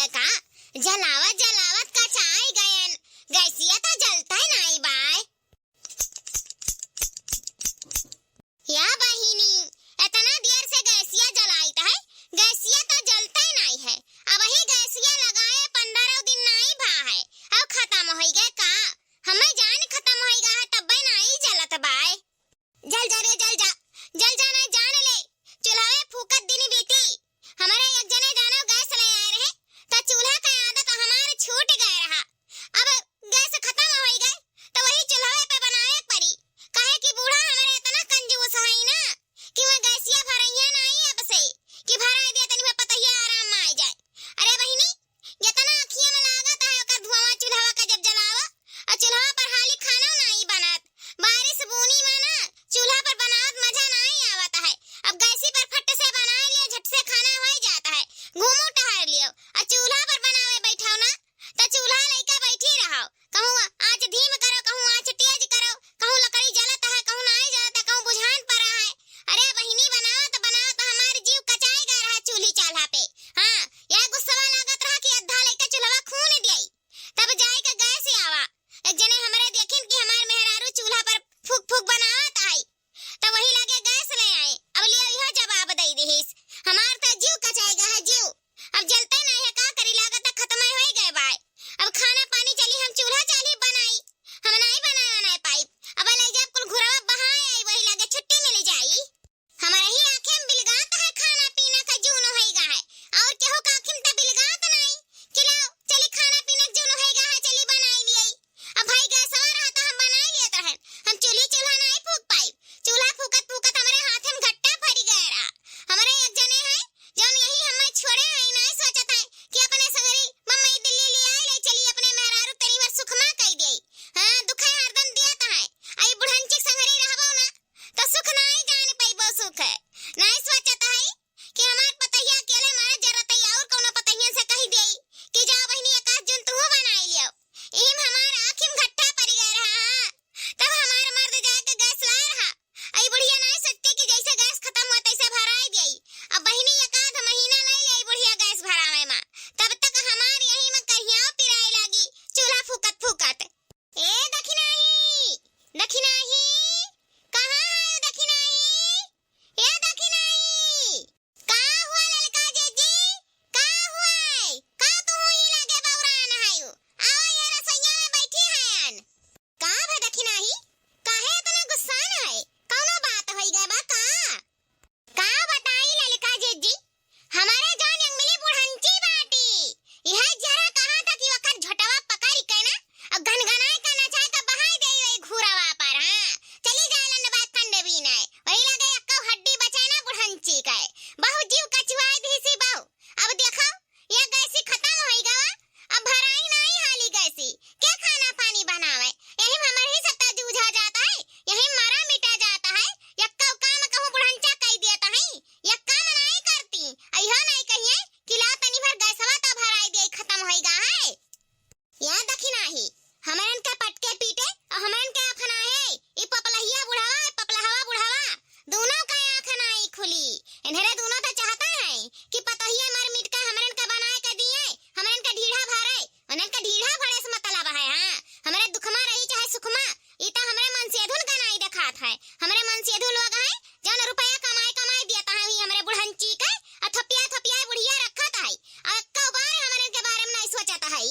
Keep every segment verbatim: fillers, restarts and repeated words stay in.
का जलावत जलावत कचाई गयन, गैसिया त जलतै नाई बाय। या बहिनी, एतना देर से गैसिया जलाइत है, गैसिया त जलतै नाई है। अबही गैसिया लगाए पन्द्रह दिन नाई भा है, अब खतम होइ गए का? हम्मै जान खतम होइ गा है, तब्बै नाई जलत बाय। जल जा रे, जल जा, जल जा ना, जान ले, चूल्हावे फूकत दिन बीती। हमरे एक जने जानो गैस ले आए रहे, त चूल्हा कै आदत हमार छूट गए रहा। अब गैस खतम होइ गए, त वही चूल्हावे पे बनावे परी, काहे कि बूढ़ा हमरे एतना कंजूस है ना कि वह गैसिया भरइया नाई अब से, कि भराई दे तनी में पतहिया आराम में आइ जाए। अरे बहिनी, जेतना अँखिया में लागत है ओकर धुआँ चूल्हवा का जब जलावा, अउर चूल्हवा पर हाली खाना नाई बनत। बारिश बूनी में ना चूल्हा पर बनावत मजा नाई आवत है। अब गैसी पर फट से बनाइ लियो, झट से खाना होइ जात है, घूमो टहर लियो। अउर चूल्हा पर बनावे बैठो ना, त चूल्हा लइका बैठी रहो, कहूँ आँच धीम करो, कहूँ आँच तेज करो, कहूँ लकड़ी जलत है, कहूँ नाई जलत है, कहूँ बुझान परा है। अरे बहिनी, बनावत बनावत हमार जीव कचाए गए रहा चूल्ही चाल्हा पे। हाँ, यह गुस्सवा लागत रहा कि अद्धा लइका चूल्हवा खून दियाई, तब जाए के गैस आवा। एक जने हमरे देखिन कि हमार मेहरारू चूल्हा पर फूक फूक बनावत आई, त वही लागे गैस ले आए। अब लियो इहो जवाब दे दिहिस, हमार त जीव कचाए गा है जीव। अब जलते नाई है, का करी, लागत है खतम होइ गए बाय। अब खाना पानी चली, हम चूल्हा चाल्ही बनाई, हम नाई बनाए बनाए पाई। अब ले जब कुल घुरवा बहाए आई, वही लागे छुट्टी मिल जाई। हमारे ही आँखें में बिलगात है, खाना पीना का जून होइगा है, और केहू का आँखें में त बिलगात नाई कि लाओ चली खाना पीना का जून होइगा है, चली बनाई लियाई। अब भाई गैसवा रहता हम बनाई लियत रहन, हम चूल्ही चूल्हा नाई फूक पाई। चूल्हा फूकत फूकत हमरे हाथ में घट्टा फरी गए रहा। हमरे एक जने हैं जौन यही हमें छोड़े हैं, नाई सोचत है कि अपने संगरी बम्बई दिल्ली ले आए ले चली, अपने मेहरारू तनी भर सुखमा कई देई। हाँ, दुखे हरदम दियत है। आई बुढ़ंची संगरी रहबो ना, त सुख नाई जान पइबो सुख। नाई सोचत हई कि हमार पतहिया अकेले मरत जरत हई, और कउनो पतहियन से कहि देई कि जाओ बहिनी, एकाध जून तुहू बनाई लियो। एहिम हमार आँखिम घट्ठा परि गए रहा। तब हमार मर्द जाके गैस लाए रहा। अई बुढ़िया नाई सोचती कि जैसे गैस खतम हुआ तैसे भराई देई। अब बहिनी एकाध महीना लई ले अई बुढ़िया गैस भरावे मा। तब तक हमार यही मा कहियाओ पिराए लागी, चूल्हा फूकत फूकत। ए दखिनाही, दखिनाही, कहाँ है ओ दखिनाही? ए दखिनाही, का हुआ ललका जेजी? का हुआ है? का तू ही लगे बौरान है? आवा ये रसोइया में बैठी है अन। का भे दखिनाही? काहे इतना गुस्सान है? कौनो बात होई गए बा का? का बताई ललका जेजी, हमरे जौन यंग मिली बुढ़ंची बाटी, इहे जरा कहा था कि ओकर झोटवा पकड़ के ना, और घनघनाए का नचाए का बहाई देई वही घूरवा पर, हाँ, चली जाए लंडवा कंडे बीने, वही लगे एक्को हड्डी बचे ना बुढ़ंची के, बहु जीव कचुआई दीसी बहु। अब देखो, ये गैसी खतम होई गवा, अब भराई नाई हाली गैसी, के खाना पानी बनावे? यही में हमर ही सत्ता जूझा जाता है, यही में मारा मिटा जाता है। यक्का काम कहूँ बुढ़ंचा कई देता है, यक्का मनाई करती, अइहो नाई कहिए कि ला तनी भर गैसवा तो भराई दे, खतम होई गा है। या दखिनाही, हमरन के पटके पीटे और हमरन के आँख ना है, ई पपलहिया बुढ़ावा, ई पपलहवा बुढ़ावा, दोनों का आँख नाई खुली। इन्हरे दोनों तो चाहता है कि पतोहिया मर मिट के हमरन के बनाए के दिए, हमरन के ढीढ़ा भरे, उन्हन के ढीढ़ा भरे से मतलब है। हाँ, हमरे दुखमा रही चाहे सुखमा, ई तो हमरे मनसेधुन का नाई देखात है। हमरे मनसेधु लोग हैं, जौन रुपया कमाए कमाए दियत है, वही हमरे बुढ़ंची के, आ थपिया थपिया बुढ़िया रखत है, आ एक्को बार हमरन के बारे में नाई सोचत है।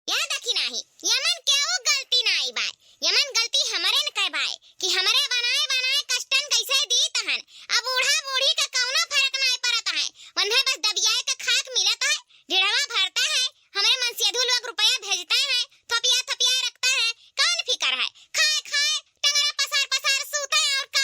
या दखिनाही, यमन केहू गलती नाई बाय, यमन गलती हमरेन के बाय कि हमरे बनाए बनाए कष्टन कैसे दीत हन। अब बूढ़ा बूढ़ी का कौनो फर्क नाई पड़त है, उन्हें बस दबियाए के खाक मिलत है, ढिढ़वा भरता है, हमरे मनसेधु लोग रुपया भेजता है, थपिया थपिया रखता है, कौन फिकर है? खाए खाए टंगरा पसार पसार सूते और का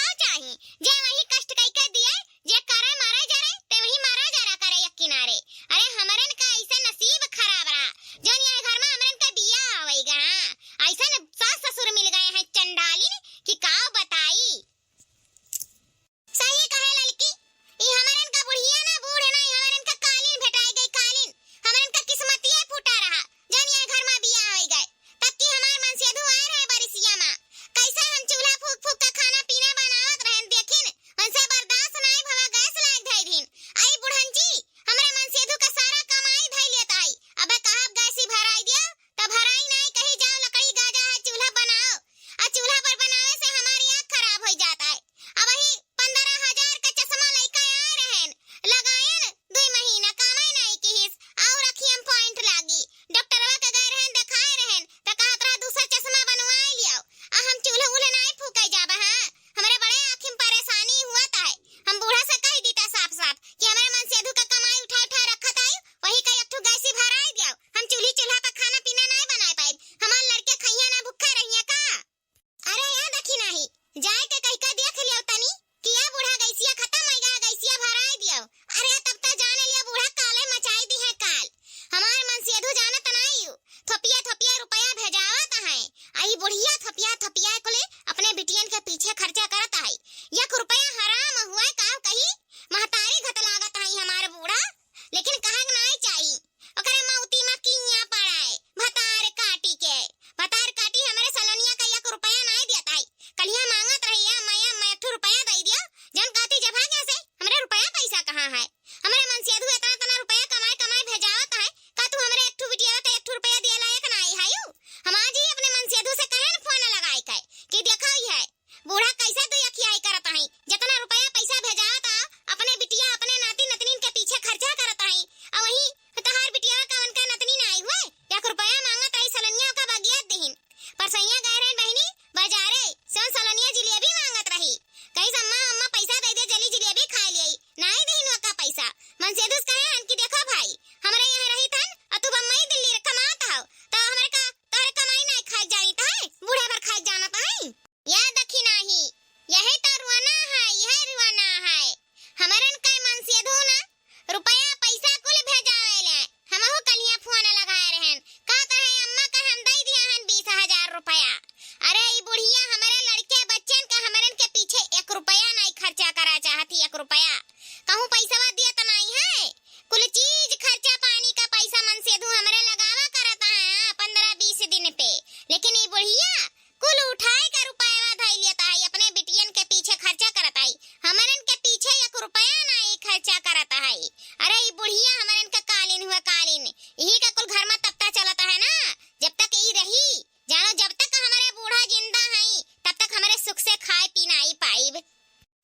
कटीब।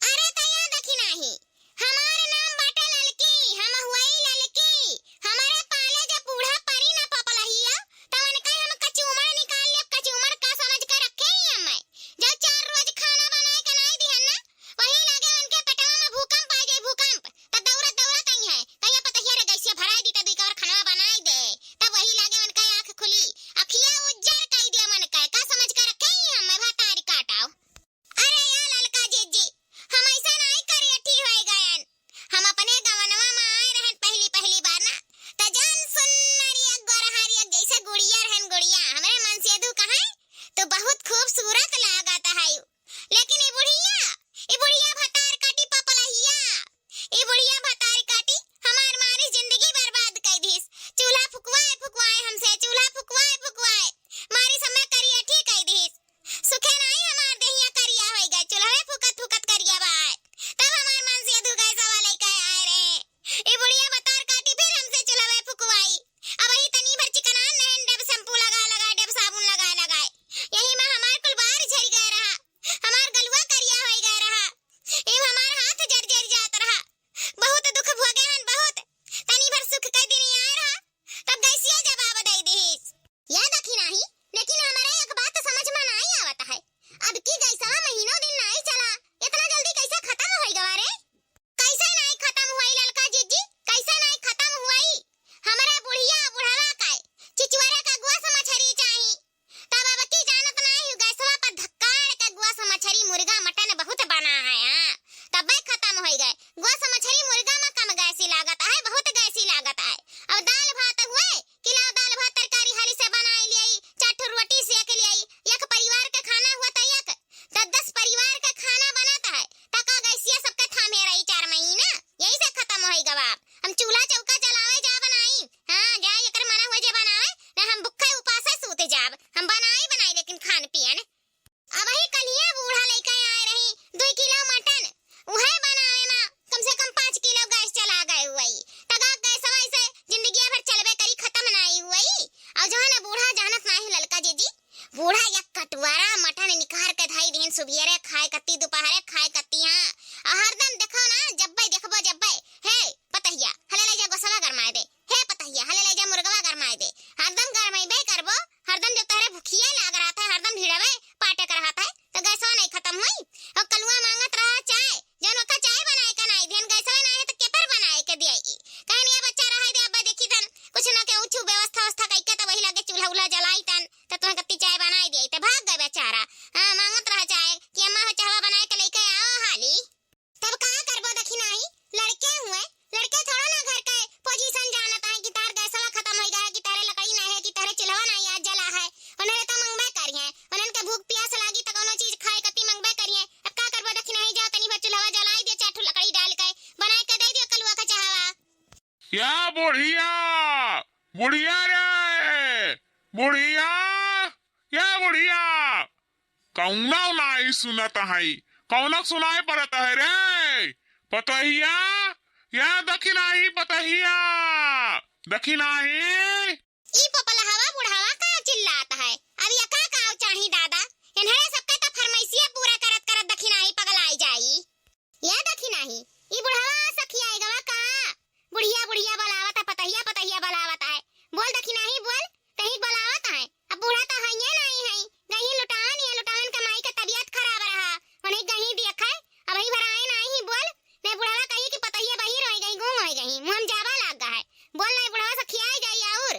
अरे त या देखी नाही, हमार नाम बाटे ललकी, हम हुई ललकी। हमरे पाले जब बूढ़ा परी ना पपलहिया, त उनके हम कचूमर निकाल लेब, कचूमर का समझ के रखे ही हमें। जब चार रोज खाना बनाए के नाई दिहन ना, वही लागे उनके पेटवा में भूकंप आ जाई, भूकंप। त दौड़त दौड़त आई हैं, कहिया पतहिया रे गैसिया भराई दी त दुई कवर खनवा बनाई दे। तब वही लागे उनका आँख खुली, अखिया उज्जर कई दे मन का, का समझ के रखे ही हमें भतारी काटाओ। अरे या ललका जिज्जी, हम ऐसा नाई करियठी होए गयन। हम अपने गवनवा में आए रहन पहली, पहली बार ना, त जान सुन्नर एक गोरहर एक जैसे गुड़िया रहन गुड़िया। हमरे मनसेधु कहे, "तू बहुत खूबसूरत लागत है।" लेकिन ई बुढ़िया, ई बुढ़िया भतार काटी पपलहिया, ई बुढ़िया भतार काटी हमार मारी जिंदगी बर्बाद कई दिस। चूल्हा फुकवाए, फुकवाए हमसे, चूल्हा फुकवाए, फुकवाए मारी समय करियठी कई दिस। सुखे नाई हमार देहिया करिया होई गए, चुल्हवे फुकत फुकत करिया बाय। तब हमार मनसेधु गैसवा लइके आए रहे। ई बुढ़िया भतार काटी फिर हमसे चुल्हवे फुकवाई। अब ही तनी भर चिकनान नहन डेब शैम्पू लगा लगा, डेब साबुन लगा लगा। यही में हमार कुल बार झरि गए रहा, हमार गलुआ करिया होई गए रहा, ई हमार हाथ जर जर जात रहा। बहुत दुख भोगे हन बहुत। तनी भर सुख के दिन आए रहा, तब गैसिया जवाब दे दिहिस। या देखी नाही, लेकिन हमरे एक बात समझ में नाई आवत है। अब की गैसवा महीनों दिन नाई चला, इतना जल्दी कैसे खत्म होई गवा रे? कैसे नाई खत्म हुई ललका जिज्जी, कैसे नाई खत्म हुई? हमरे बुढ़िया बुढ़वा का चिचुअरे का गोस मछरी चाही। तब अब की जानत नाई हूँ, गैसवा पर धक्काड़ के गोस मछरी मुर्गा मटन बहुत बना है, हाँ, तब्बे खत्म होई गए। गोस मछरी मुर्गा में कम गैसी लागत है, बहुत गैसी लागत है। अब दाल भात हुए, कि लाओ दाल भात तरकारी हाली से बनाई लियाई, चार ठो रोटी सेक लियाई, एक परिवार के खाना हुआ त एक, दस दस परिवार के खाना बनत है, त का गैसिया सबके थामे रही चार महीना? यही से खत्म होई गवा। हम चूल्हा चौका जलावे जा बनाई, हाँ, जा एकर मना हुए जे बनावे, ना हम भुक्खे उपासे सूते जाब। हम बनाई बनाई लेकिन खान पियन। अबही कलिया बूढ़ा लइके आए रही, दुई किलो मटन, उहे बनावे मा कम से कम पाँच किलो गैस चला गए हुई। तगा गैसवा ऐसे जिंदगिया भर चलबे करी, खत्म नाई हुई। और जहाँ ना बूढ़ा जानत नाही ललका जिज्जी, बूढ़ा एक कटुआरा मटन निकाल के धई दिहिन, सुबियरे खाए कत्ती, दोपहरे खाए कत्ती, हाँ। और हरदम देखो ना, जब्बे देखबो जब्बे, "हे पतहिया, हले ले जा गोसवा गरमाए दे, हे पतहिया, हले ले जा मुर्गवा गरमाए दे।" हरदम गरमाइबे करबो, हरदम जब तोहरे भुखिया लाग रहत है, हरदम भिड़वे पाटे के रहत है, तो गैसवा नहीं खत्म हुई? और कलुआ मांगत रहा चाय, जौन ओका चाय बनाए के नाई दिहन, गैसवा नाई है तो केपर बनाए के दियाई? कहन ये बच्चा रहे दे, अब्बा देखी तन, कुछ ना के उछु व्यवस्था व्यवस्था कइके तो वही लगे चूल्हा उल्हा जलाई तन, तो तुहें कत्ती चाय बनाए दियाई, तो भाग गए बेचारा। हाँ, मांगत रहा चाय कि अम्मा हो चाहवा बनाए के लेके आओ हाली। तब का करबो दखिनाही? लड़के हुए, लड़के थोड़ा ना घर के पोजीशन जानत है कि तार गैसवा खत्म होई गया, कि तारे लकड़ी नहीं है, कि तारे चूल्हवा नहीं आज जला है। उन्हें तो मंगबे करिए, उन्हें के भूख प्यास लागी तो कोनो चीज खाए कती मंगबे करिए। अब का करबो दखिनाही, जाओ तनी भर चूल्हवा जलाई दे, चार ठो लकड़ी डाल के बनाए के दे दियो कलुआ का चाहवा। या बुढ़िया, बुढ़िया रे, बुढ़िया, या बुढ़िया, कौनो नाई सुनत हई, कौनो सुनाई पड़त है रे? पतहिया, या दखिनाही पतहिया, दखिनाही। ई पपलहवा बुढ़ावा का चिल्लात है? अब यका काव चाही दादा? इन्हरे सबके त फरमाइशिया पूरा करत करत दखिनाही पगलाई जाई। या दखिनाही, ई बुढ़ावा सखियाई गवा का? बुढ़िया बुढ़िया बलावत है, पतहिया पतहिया बलावत है। बोल दखिनाही बोल, कहीं बलावत है। अब बूढ़ा तो हइये नाई है, गही लुटावन, ये लुटावन का माई का तबियत खराब रहा, उन्हें गही देखे, अब ही भराए नाई ही बोल। नहीं बुढ़ावा कही कि पतहिया बहिर होई गई, गूंग होई गई, मुँह में जावा लाग गा है। बोल नहीं बुढ़ावा सखियाई जाई और।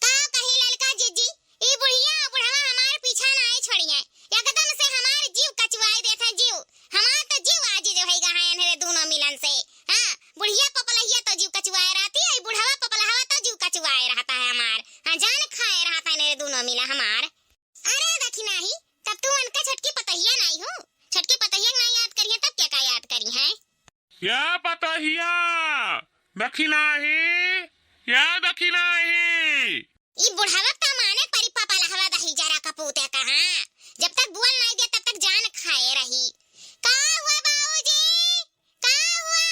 का कही ललका जिज्जी, ई बुढ़िया बुढ़वा हमार पीछा नाई छोड़िए, एकदम से हमार जीव कचुआई देत है जीव, हमार तो जीव आजिज होई गा है इन्हरे दोनों मिलन से। हाँ, बुढ़िया पपलहिया तो जीव कचुआए रहती है, ई बुढ़वा पपलहवा तो जीव कचुआए रहता है हमार। हाँ, जान खाए रहता है इन्हरे दोनों मिला हमार। अरे दखिनाही, तब तू उनका छोटकी पतहिया नाई हो, छोटकी पतहिया नाई याद करिए तब क्या का याद करी है? या पतहिया, दखिनाही, या दखिनाही। ई बुढ़ावा त माने परी पपलहवा दही जरा कपूते कहाँ। जब तक बोल नाई दे तब तक जान खाए रही। का हुआ बाबूजी? का हुआ?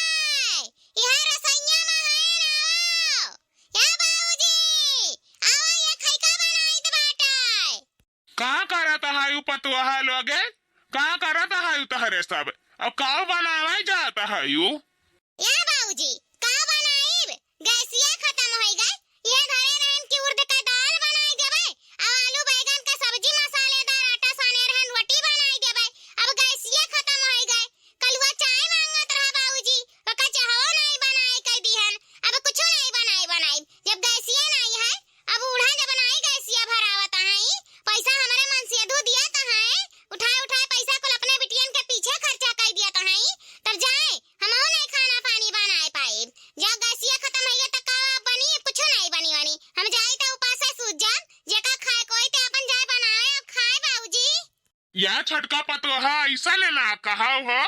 यह रसोइया में है ना हो? या बाबूजी, आवा ये खइका बनाइत बाटे। का करत है उ पतोहा लोगे? का करत है उ तहरे? सब। अब का बनावे जात हयू? या बाबूजी, का बनाइब? गैसिया खतम होइ गए। ये धरे रहन कि उर्द का दाल बनाई देबे, अब आलू बैगन का सब्जी मसालेदार आटा साने रहन रोटी बनाई देबे। अब गैसिया खतम होइ गए। कलुआ चाय मांगत रहा बाबूजी, ओका चाहो नाई बनाए कह दिहन। अब कुछो नाई बनाए बनाई, जब गैसिया नाई है, अब बूढ़ा जब नाई गैसिया भरावत है, पैसा हमरे मनसेधू दिया त है, उठाए उठाए पैसा कुल अपने बिटियन के पीछे खर्चा कई दिया त है, तब जाए हमहू नाई खाना पानी बनाए पाइब। जब गैसिया खतम होइ गए त का बनी? कुछो नाई बनी बनी। हम जाई त उपासे सूत जाब, जेका खाए कोई ते अपन जाए बनाए और खाए बाबूजी। या छोटका पतोहा, ऐसा ले ना कहाओ हो,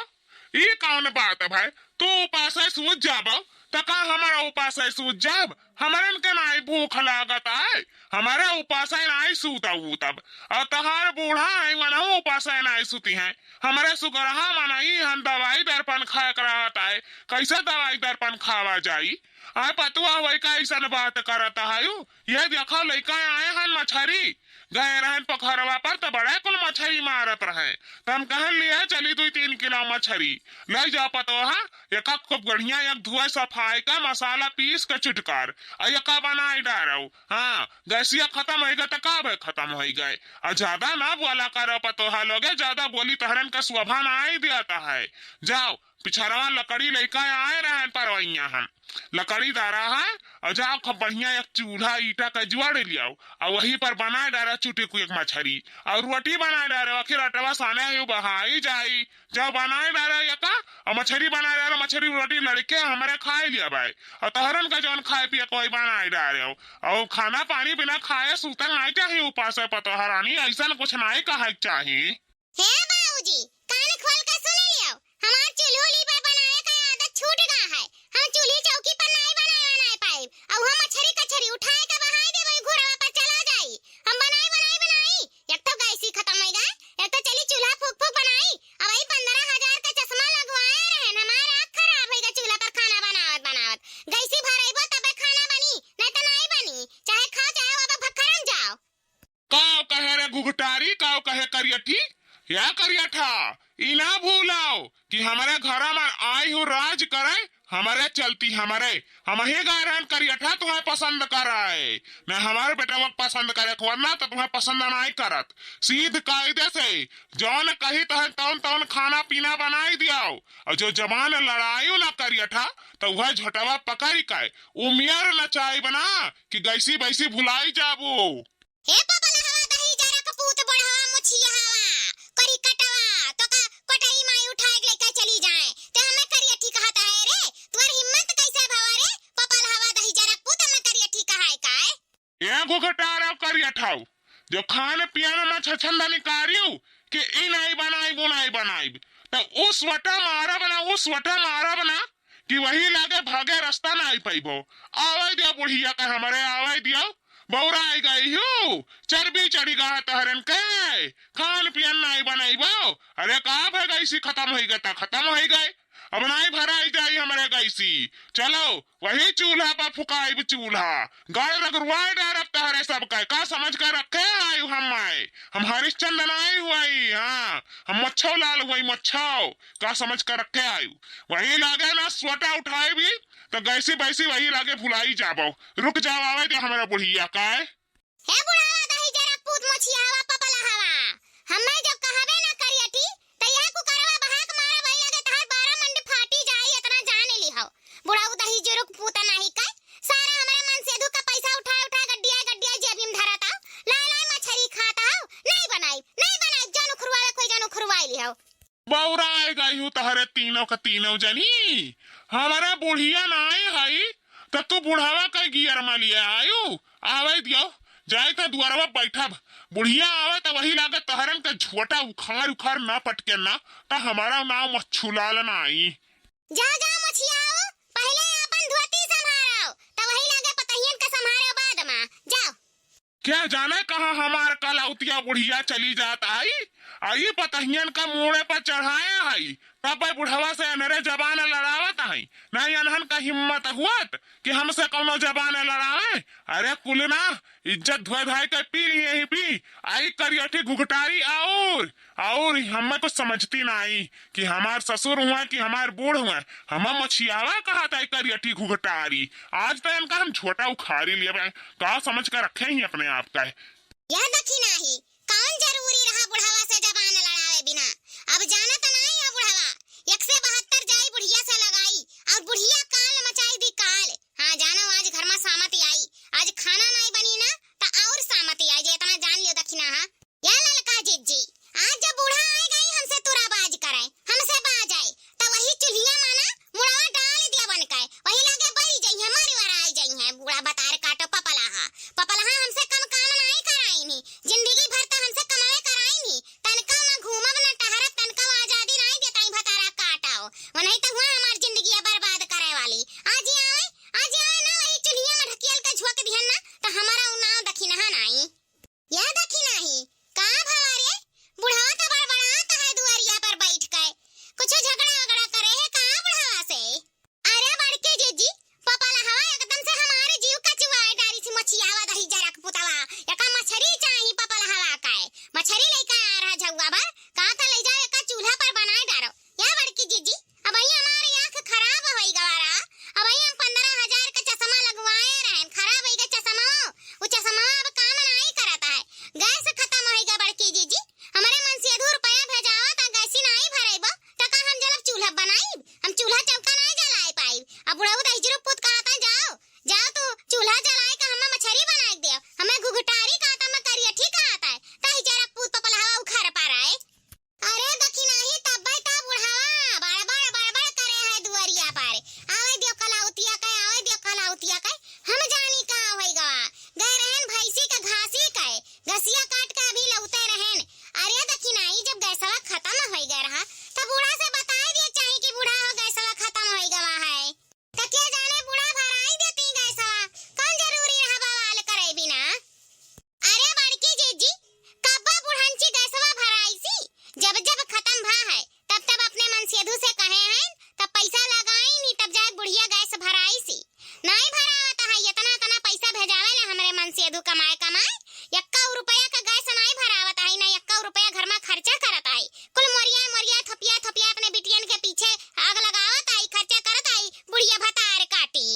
ई कौन बात है भाई? तू उपासे सूत जाबो त का हमारा उपासे सूत जाब? हमरन के नाई भूख लागत आए, हमारे उपासे नाई सूता उतब। और तहार बूढ़ा है, वनहु उपासे नाई सूती हैं। हमरे सुगरहा मनई हन, दवाई दर्पण खाए के रहत आए, कैसे दवाई दर्पण खावा जाई? आए पतुआ होई का ऐसन बात करत हयू? ये देखो लइका आए हन मछरी, गए रहन पोखरवा पर त बड़े कुल मछरी मारत रहे, त हम कहन लिए चली दुई तीन किलो मछरी ले जाओ पतोहा, एका खूब बढ़िया एक धुए सफाई का मसाला पीस के चुटकार आ एका बनाई डारो। हाँ, गैसिया खतम होइ गए त का भय खतम होइ गए। आ ज्यादा ना बोला करो पतोहा लोगे, ज्यादा बोली तहरन का शोभा नाई देत है। जाओ, पिछरवा लकड़ी लइका आए रहन परवैया हम। लकड़ी दारा है, और जाओ खूब बढ़िया एक चूल्हा ईटा का जुआड़ लियाओ, और वही पर बनाए डारा चुटी कुई एक मछरी, और रोटी बनाए डारा, आखिर अटवा साने है, बहाई जाई। जाओ बनाए डारा एका, और मछरी बनाए डारा, मछरी रोटी लड़के हमरे खाए लिया बाय, और तहरन का जौन खाए पिए कोई बनाए डारे हो, और खाना पानी बिना खाए सूतल नाई चाही उपासे पतोहरानी, ऐसन कुछ नाई कहे के चाही। हे बाबूजी, कान खोल के सुन लियो, हमार चूल्हो ली पर बनाए का आदत छूट गा है। हम चूल्ही चौकी पर नाई बनाए बनाए पाइब। अउ हम मछरी कछरी उठाए के बहाई देबे, घुरवा पर चला जाई। हम बनाई बनाई बनाई, एक तो गैसी खतम होइ गए, एक तो चली चूल्हा फूक फूक बनाई। अब ई पन्द्रह हजार का चश्मा लगवाए रहन, हमार आँख खराब होइ गए चूल्हा पर खाना बनावत बनावत। गैसी भरइबो तबे खाना बनी, नहीं तो नाई बनी। चाहे खाओ चाहे अब भखरम जाओ। काव कहे रे घुघटारी, काव कहे करियठी? या करियठा, ई ना भूलाओ कि हमरे घरा में आई हूँ राज करे, हमरे चलती हमरे, हमही गए रहन करियठा तुम्हें पसंद कराए, न हमारे बेटवा के पसंद करे, वरना तो तुम्हें पसंद नाई करत। सीध कायदे से जौन कही तहन तौन तौन खाना पीना बनाई दियाओ, और जो जबान लड़ायु ना करियठा, तो वह झोटवा पकड़ के उमियर नचाई बना कि गैसी बैसी भुलाई जाबू। हे पपलहवा दही जरा के पूत बुढ़वा मुछिया हवा, करी कटवा, तो का कोटई माई उठाए के लेके चली जाए। ते हमें करियठी कहत है रे, तोर हिम्मत कैसे भवा रे? पपलहवा दही जरा के पूत हमें करियठी कहाए काय? ए घुघटारव करियठाऊ, जो खान पियन में छछंद निकारियू कि ई नाई बनाइब, ऊ नाई बनाइब, त उस वटा मारब ना, उस वटा मारब ना कि वही लागे भागे रास्ता नाई पइबो। आवे दियो बुढ़िया के हमरे, आवे दियो। बौराई गई हूँ, चर्बी चढ़ी गा तहरन के, खान पियन नाई बनइबो। अरे का भे गैसी खतम होइ गए त खतम होइ गए, अब नाई भराई जाई हमरे गैसी। चलो वही चूल्हा पर फुकाइब चूल्हा, गाड़ रगड़वाए डारब तहरे सबके। का समझ के रखे आयु हम माए, हम हरिश्चंद्र नाई हुआई, हाँ हम मच्छो लाल हुआई मच्छो। का समझ के रखे आयु, वही लागे ना सोटा उठाइबी तो गैसी बैसी वही लागे भुलाई जाबो। रुक जाओ, आवे दे हमरा बुढ़िया का। हे बुढ़ावा दही जरा पूत मोछिया हवा पपला हवा, हमें जब कहबे ना करियठी, त यह कुकरवा बहाक मारा वही लगे तहार बारह मंड फाटी जाई, इतना जान ली हो। बुढ़ाऊ दही जुरुक पूत नाही कह, सारा हमरे मनसेधू का पैसा उठा उठा गड्डिया गड्डिया जेबी में धरत आओ, लाए लाए मछरी खात आओ, नहीं बनाई, नहीं बनाई, जान उखरवावे कोई जान उखरवाई ली हो। बौराए गई हूँ तहरे तीनों के तीनों जनी। हमारा बुढ़िया नाई हई, त तू बुढ़ावा के गियर में लिए आयु। आवे दियो, जाए त दुआरवा बैठब। बुढ़िया आवे त वही लागे तहरन के झोटा उखाड़ उखाड़ ना पटके ना, त हमारा नाम मच्छूलाल नाई। जा, जा, मछियाओ, पहिले आपन धोती संभारो, त वही लागे पतहियन के संभारो बाद में। जाओ। क्या जाने कहाँ हमार कलौतिया बुढ़िया चली जात आई, आ ई पतहियन का मूड़े पर चढ़ाए हई, तब बुढ़वा से अनरे जबान लड़ावत हई। नहीं अनहन का हिम्मत हुअत कि हमसे कौनो जबान लड़ावे। अरे कुल ना, इज्जत धोए धाए के पी लिए ही पी, आई करियठी घुघटारी और, और हमें कुछ समझती नाई कि हमार ससुर हुआ कि हमार बूढ़ हुआ, हमें मछियावा कहत आई करियठी घुघटारी। आज तो इनका हम झोटा उखाड़ी लिए बा, का समझ कर रखे ही अपने आप का है। यह देखी नाही, कौन जरूरी रहा बुढ़वा से जबान लड़ावे बिना? अब जाना त नाही है बुढ़वा, एक से बहत्तर जाई बुढ़िया से लगाई, और बुढ़िया काल मचाई दी काल। हाँ, जानो आज घर में सामत आई, आज खाना नाही बनी ना, त और सामत आई, जे इतना जान लियो दखिना, हाँ। या ललका जिज्जी, आज जब बूढ़ा आए गई हमसे तुराबाज करे, हमसे बाज आए, त वही चुल्हिया माना मुड़वा डाल दिया बन के, वही लगे बैठ जाई है, मारी वार आई जाई है, बूढ़ा बतार काटो पपलहा। पपलहा हमसे कम काम नाही कराई नी, जिंदगी भर त हमसे कमावे कराई नी, तनका ना घूमब ना टहरब, तनका आजादी नाही देताई भतारा काटाओ, वनही त हुआ हमार जिंदगी बर्बाद करे वाली। आज ही आवे, आज ही आवे ना, वही चुल्हिया में ढकियल के झोंक दिहन ना, त हमारा उ नाव दखिनहा नाही। या दखिनाही, का भवा रे? बुढ़वा त बड़बड़ात है दुआरिया पर बैठ के। कुछ झगड़ा वगड़ा करे है का बुढ़वा से? अरे बड़के जिज्जी, पपलहवा एकदम से हमारे जीव कचुआए डारी से मछियावा दही जरक पुतवा। एका मछरी चाही पपलहवा का। मछरी लेके आ रहा झउआ बा, का त ले जाओ एका चूल्हा पर बनाए डारो। या बड़की जिज्जी, अबही हमार आँख खराब होई गवा रहा, अबही हम पन्द्रह हजार का चश्मा लगवाए रहन, खराब होई गए चश्मा, उ चश्मा अब काम नाही करत है, गैस खतम होई गए बड़की जिज्जी, हमरे मनसेधू रुपया भेजावा त गैसी नाही भरेबो, त का हम जलब चूल्हा बनाई, हम चूल्हा चौका नाही जलाए पाई। अब बुढ़ऊ दहिजरू पूत कहता जाओ, जाओ तू चूल्हा जलाए का हमें मछरी बनाए दे, हमें घुघटारी कहता मैं करियठी कहता है, दहिजरा पूत पपलहवा उखाड़ पा रहा है। अरे दखिनाही तब्बे त बुढ़ावा बड़बड़ बड़बड़ करे है दुआरिया पर। आवे दियो कलाउतिया के, आवे दियो कलाउतिया के। हम जानी का होई गवा। गए रहन भैंसी के घासी के, घसिया काट के अभी लौटे रहन। अरे दखिनाही जब गैसवा खतम होई गए रहा, त बूढ़ा से बताए दिए चाही कि बूढ़ा हो गैसवा खतम होई गवा है। त के जाने बूढ़ा भराई देती गैसवा, कौन जरूरी रहा बवाल करे बिना। अरे बड़की जिज्जी, कब्बा बुढ़ंची गैसवा भराई सी, जब जब खतम भा है, तब तब अपने मनसेधू से कहे हैं, तब पैसा लगाई नी, तब जाए बुढ़िया गैस भराई सी। नाई भरावत है, इतना इतना पैसा भेजावे ला हमरे मनसेधू कमाए कमाए, यक्का रुपया का गैस नाई भरावत है, ना यक्का रुपया घर में खर्चा करत है। कुल मोरिया मोरिया थोपिया थोपिया अपने बिटियन के पीछे आग लगावत आई, खर्चा करत आई, बुढ़िया भतार काटी।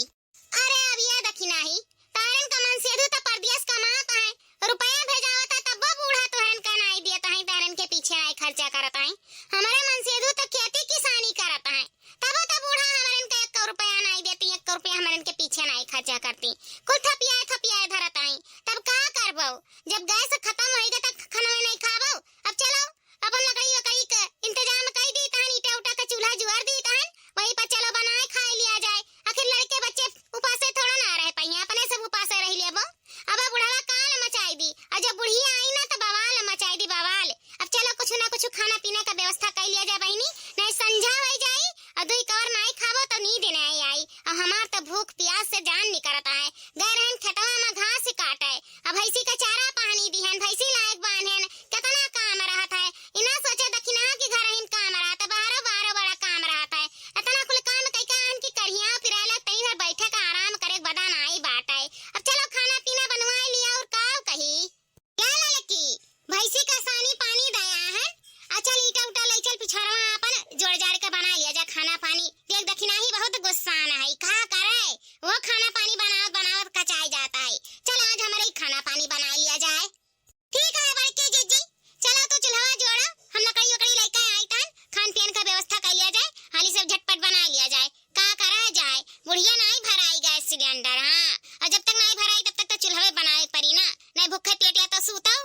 अरे अब ये दखिनाही, तारन का मनसेधू त परदेस कमात है, रुपया भेजावत है, तब्बो बूढ़ा तोहरन का नाई दियत है, तारन के पीछे नाई खर्चा करत है। हमारे मनसेधू त खेती किसानी करत है, तबो त बूढ़ा हमरन का एक रुपया नाई देती, एक रुपया हमरन के पीछे नाई खर्चा करती। कुल थपियाए थपियाए धरत है, तब का करबो? जब गैस खतम होई गए त खनवे नाई खाबो। अब चलो, अपन लकड़ी वकड़ी के इंतजाम कई दी तहन, ईटा उटा के चूल्हा जुआर दी तहन, वही पर चलो बनाए खाए लिया जाए। आखिर लड़के बच्चे उपासे थोड़ा ना रह पाइए, अपने सब उपासे रह लेबो। अब बुढ़वा काल मचाई दी, और जब बुढ़िया आई ना तो बवाल मचाई दी, बवाल। अब चलो कुछ ना कुछ खाना पीना का व्यवस्था कर लिया जाए बहिनी, नहीं संझा हो जाई और दुई कवर नाई खाबो तो नींद नहीं आई। और हमार तो भूख प्यास से जान निकरत है। गए रहन खेतवा में घास काटे, अब भैंसी का चारा पानी दिहन, भैंसी लायक बांधेन, कितना काम रहत है। इना सोचे दखिना कि घर ही में काम रहत है, बाहरो बाहरो बड़ा काम रहत है। इतना कुल काम कई का आन की करिया पिराला तई भर बैठे का आराम करे के बदा नाई बाटे। अब चलो खाना पीना बनवाए लिया और काव कही। क्या ललकी, भैंसी का सानी पानी दया है, आ चल ईटा उटा ले चल पिछड़वा अपन जोड़ जाड़ के बना लिया जा खाना पानी। देख दखिना ही बहुत गुस्सा आना है, का करे वो खाना पानी बनावत बनावत कचाई जाता है। चल आज हमारे ही खाना पानी बना लिया जाए। ठीक है बड़की जिज्जी, चलो तू चूल्हा जोड़ो, हम लकड़ी उकड़ी लेके आई तन, खान पियन का व्यवस्था कर लिया जाए, हाली सब झटपट बना लिया जाए। का करा जाए, बुढ़िया नाई भराई गैस सिलेंडर, हाँ, और जब तक नाई भराई तब तक तो चूल्हवे बनावे पड़ी ना, नहीं भूखे पेटिया तो सूतो।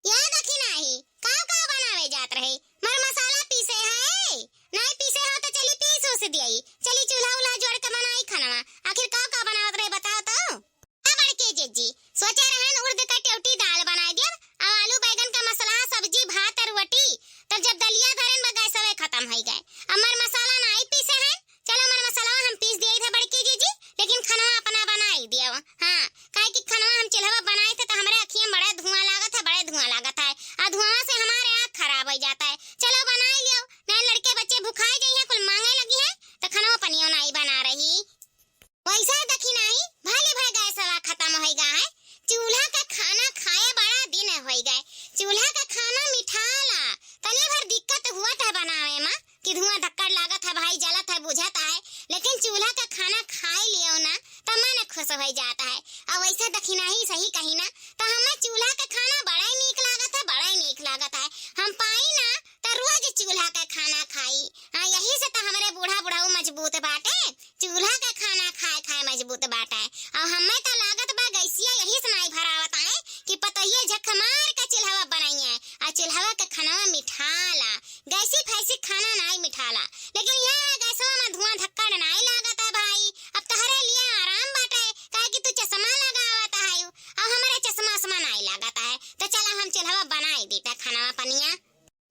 या दखिना ही, का का बनावे जात रहे, मर मसाला पीसे है, नाई पीसे हो तो चली पीस उस दियाई, चली चूल्हा उल्हा जोड़ के बनाई खानवा, आखिर का का बनावत रहे बताओ तो। ए बड़की जिज्जी, सोचे रहन उर्द का टेउटी दाल बनाई दियब, आ आलू बैगन का मसलहा सब्जी भात और रोटी। तब जब दलिया धरेन बा गैसवे खतम होई गए। अब मर मसाला नाई पीसे हैं, चलो मर मसाला हम पीस दिए थे बड़की जिज्जी, लेकिन खनवा अपना बनाई दियो। हाँ, काहे कि खनवा हम चूल्हवा बनाए थे तो हमरे अखियाँ बड़े धुआं लागत है, बड़े धुआं लागत है। आ धुआं से हमारे आँख खराब होई खाए जइहे कुल माँगे लगिहे, त खनवा पनियो नाई बना रही। वइसे देखी नाई, भले भए गैसवा खतम होइगा है, चूल्हा क खाना खाए बड़ा दिन होइ गए। चूल्हा क खाना मिठाला, तनी भर दिक्कत हुवत है बनावे मा, कि धुआँ धक्कड़ लागत है भाई, जलत है, बुझत है, लेकिन चूल्हा क खाना खाए लियो ना, त मन खुस होइ जात है। अउ वइसे देखी नाई, सही कही ना, त हमें चूल्हा क खाना बड़ा ही नीक लागत है, बड़ा ही नीक लागत है। हम पाई ना, त रोज चूल्हा क खाना खाई। हाँ, यही से त हमरे बूढ़ा बुढ़ऊ मजबूत बाटे, चूल्हा क खाना खाए खाए मजबूत बाटे। अउ हमें त लागत बा गैसिया यही से नाई भरावत आए कि पतोहिया झक मार क चूल्हवा बनाइए, अउ चूल्हवा क खाना मिठाला। गैसी फैसी खाना नाई मिठाला, लेकिन यह गैसवा मा धुआँ धक्कड़ नाई लागत है भाई। अब तहरे लिए आराम बाटे, काहे कि तू चश्मा लगावत है, अउ हमरे चश्मा उश्मा नाई लागत है। त चला हम चूल्हवा बनाई दीता खाना पनिया।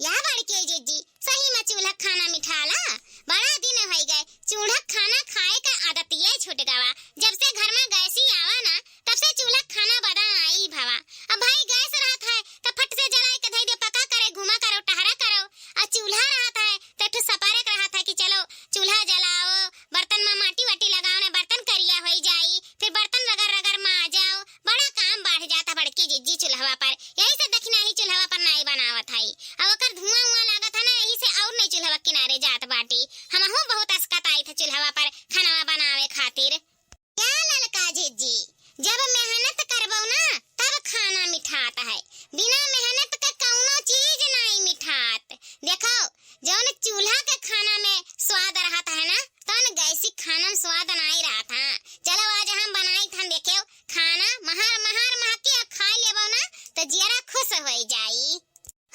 या बड़की जिज्जी, सही मा चूल्हा खाना मिठाला? बड़ा दिन होइ गए, चूल्हा खाना खाए क आदतिये छूट गवा। जब से घर मा गैसी आवा ना, तब से चूल्हा खाना बदा नाई भवा। अब भाई गैस रहत है, त फट से जलाए के धई दे, पका करे, घुमा करो, टहरा करो। अउ चूल्हा रहत है, त एक ठो सपारे के रहत है कि चलो चूल्हा जलाओ, बर्तन मा माटी वाटी लगाओ, ना बर्तन करिया होइ जाई, फिर बर्तन रगड़ रगड़ माजाओ, बड़ा काम बढ़ जाता बड़की जिज्जी चूल्हवा पर। यही से देखी नाई चूल्हवा पर नाई बनावत हई। अउ ओकर धुआँ उआँ लागत है ना, यही से अउर नाई चूल्हवा किनारे जात बाटी। हमहू बहुत अस्कत आई थे चूल्हवा पर खाना बनावे खातिर। या ललका जिज्जी, जब मेहनत करबो ना, तब खाना मिठात है। बिना मेहनत के कउनो चीज नाई मिठात। देखो, जउन चूल्हा के खाना में स्वाद रहत है ना, तउन गैसी खाना में स्वाद नाई रहत है। चलो आज हम बनाई थन, देखियो, खाना महार महार महकी अउ खाए लेबो ना, त जियरा खुस होइ जाई।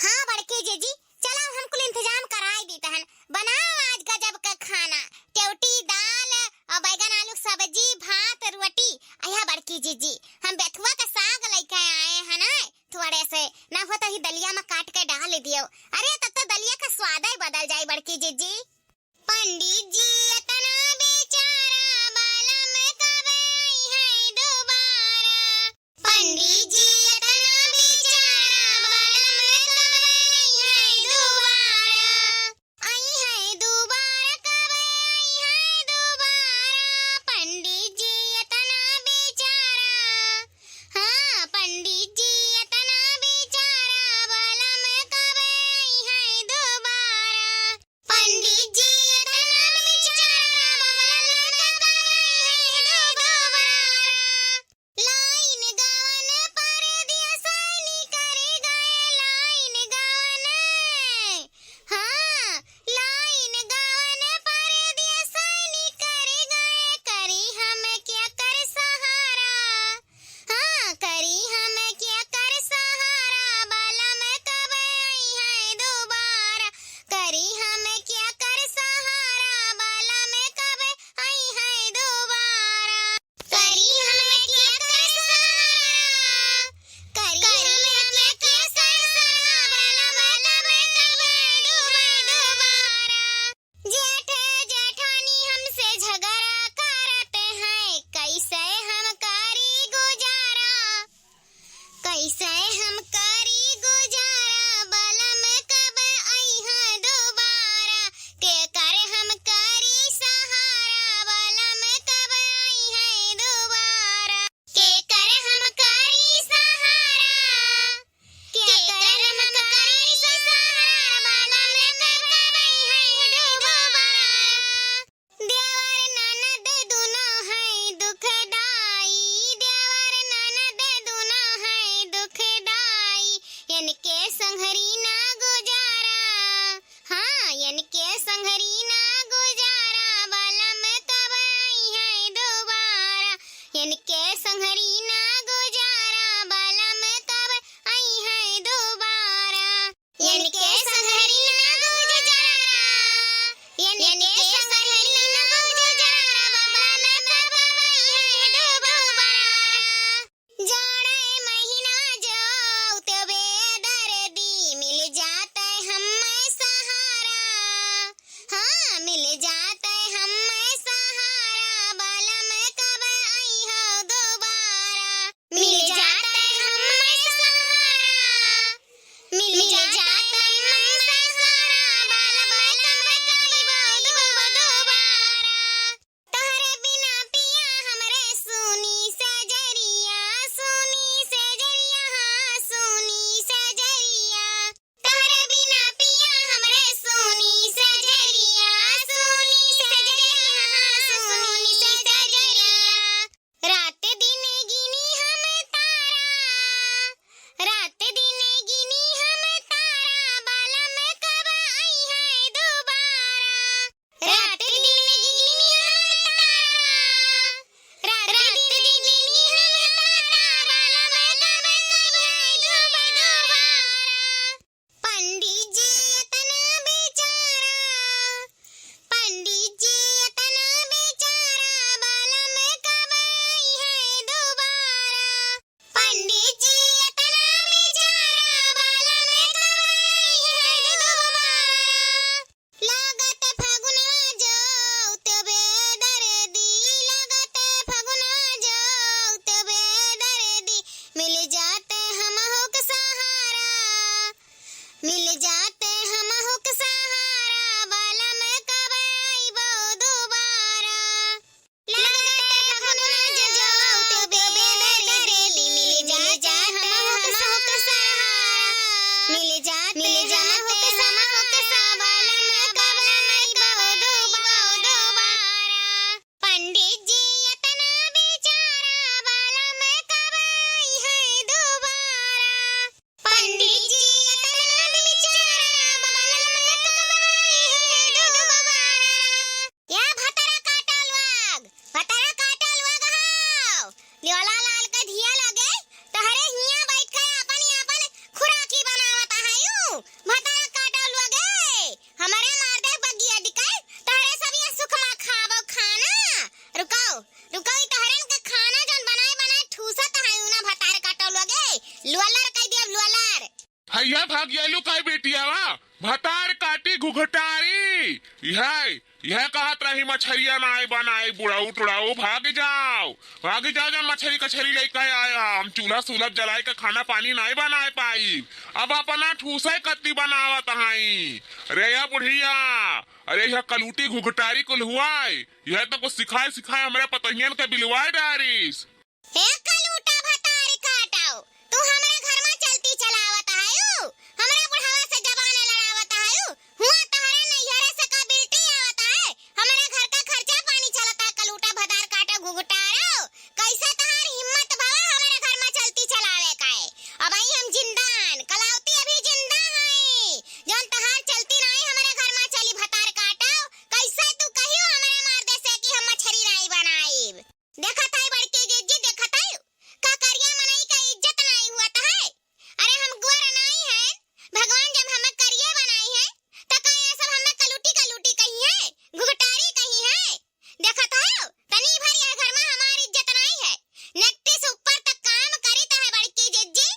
हाँ बड़की जिज्जी, चलो हम कुल इंतजाम कराई दीत हन। बनाओ आज गजब क खाना, टेवटी दाल अउ बैगन आलू क सब्जी, भात, रोटी। अया बड़की जिज्जी, हम बेथुआ क साग लइके आए हन ना, थोड़े से, ना हो त ही दलिया मा काट के डाल दियो। अरे तब त दलिया क स्वादे बदल जाई बड़की जिज्जी। पंडित जी एतना बेचारा, बालम कब अइहैं दुबारा। पंडित जी एतना बेचारा, बालम कब अइहैं दुबारा। अइहैं दुबारा, कब अइहैं दुबारा। पंडित जी एतना बेचारा, हाँ, पंडित जी एतना बेचारा, बालम कब अइहैं दुबारा। पंडित जी एतना बेचारा, यह भाग गेलू काहे बेटिया वा? भतार काटी घुघटारी। यह, यह कहत रही मछरिया नाई बनाई, बुढ़ऊ टुड़ऊ भाग जाओ। भाग जाओ जौन मछरी कछरी लइके आया। हम चूल्हा सूल्हा जलाए के खाना पानी नाई बनाए पाई। अब अपना ठूसे कत्ती बनावत हई। अरे या बुढ़िया, अरे यह कलूटी घुघटारी कुल हुआए। यह तो कुछ सिखाए सिखाए हमरे पतहियन के बिलवाए डारिस। हे कलूटा भतारी काटव, तू हमरे घर मा चलती चलावत आयु, हमरे बुढ़वा से जबान लड़ावत आयु, हुआ तहरे नैहरे से का बिल्टी आवत है, हमरे घर का खर्चा पानी चलत है, कलूटा भतार काटव घुघटारव, कैसे तहार हिम्मत भवा हमरे घर मा चलती चलावे का है? अबही हम जिंदा हन, कलावती अभी जिंदा है, जौन तहार चलती नाई हमरे घर मा चली भतार काटव, कैसे तू कहियो हमरे मर्दे से कि हम मछरी नाई बनाइब? देखत है बड़की जिज्जी, देखत है, का करिया मनई का इज्जत नाई हुअत है? अरे हम गोर नाई है, भगवान जब हमें करिया बनाई है, त का ये सब हमें कलूटी कलूटी कही है, घुघटारी कही है? देखत है, तनी भर यह घर मा हमार इज्जत नाई है। नेट्टी से ऊपर तक काम करित है बड़की जिज्जी,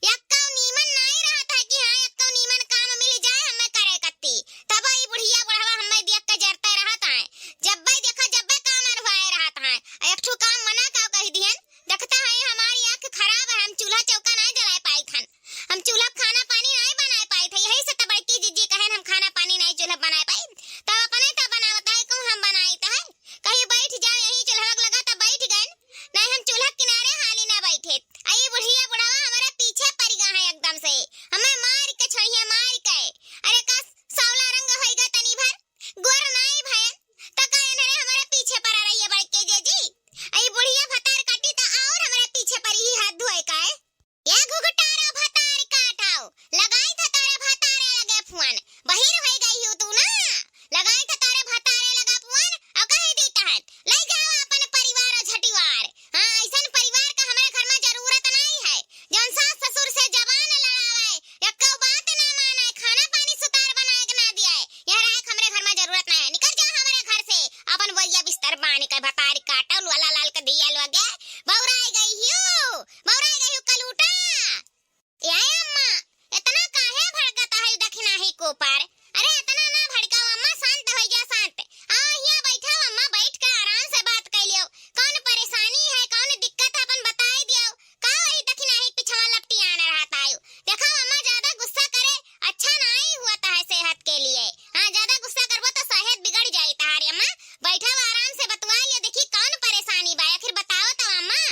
यक्कौ नीमन नाई रहत है कि हाँ, यक्कौ नीमन काम मिल जाए हमें करे कत्ती। तब ई बुढ़िया बुढ़वा हमें देख के जरते रहत है। जब्बे देखा, जब्बे काम अरवाए रहत है। आ एक ठो काम मना का कह दिहन, देखता है हमारी आँख खराब है, हम चूल्हा चौका नाई जलाए पाइत हन। हम चूल्हा खाना पानी नाई बनाए पाइत है, यही से त बड़की जिज्जी कहेन हम खाना पानी नाई चूल्हा बनाए पाइत। तब अपने त बनावत है, कहूँ हम बनाइत है। कहीं बैठ जाओ यही चूल्हा लगा, तब बैठ गए। नहीं हम चूल्हा किनारे हाली ना बैठे। आ ई बुढ़िया बुढ़ावा हमारे पीछे पड़ गया है एकदम से। हमें मार के छोड़िए, मार के। अरे का सावला रंग होइगा तनी भर, गोर नाई भयन, त का एनरे हमारे पीछे पड़ा रही है बड़के जिज्जी? आ ई बुढ़िया भतार काटी त और हमारे पीछे पड़ी ही हाथ धोए का है। या घुघटारा भतार काटव, लगाई था तारे भतारे लगे फोन, बहिर होई गई हूँ तू ना, लगाई था तारे भतारे लगे फोन, और कह दी तहन, ले जाओ अपन परिवार झटिवार। हाँ, ऐसन परिवार का हमरे घर मा जरूरत नाई है, जौन सास ससुर से जबान लड़ावे, एक्को बात ना माने, खाना पानी सुतार बनाए के ना दिए, यह रहे हमरे घर मा जरूरत नाई है, निकल जा हमरे घर से, अपन बोरिया बिस्तर बांध के भतार काटव, लोला लाल के दिया लोगे, बौराई गई हूँ, बौराई गई हूँ कलूटा। ए अम्मा, इतना काहे भड़कत है दखिनाही के ऊपर? अरे इतना ना भड़काओ अम्मा, शांत हो जा, शांत। आओ हियाँ बैठो अम्मा, बैठ के आराम से बात कर लियो। कौन परेशानी है, कौन दिक्कत है, अपन बताई दियो। का वही दखिनाही के पिछवा लपटियान रहत आयो? देखो अम्मा, ज्यादा गुस्सा करे अच्छा नाई हुअत है सेहत के लिए। हाँ, ज्यादा गुस्सा करबो तो सेहत बिगड़ जाई तहारी अम्मा। बैठो आराम से बतुआ लियो, देखी कौन परेशानी बा, आखिर बताओ तो अम्मा।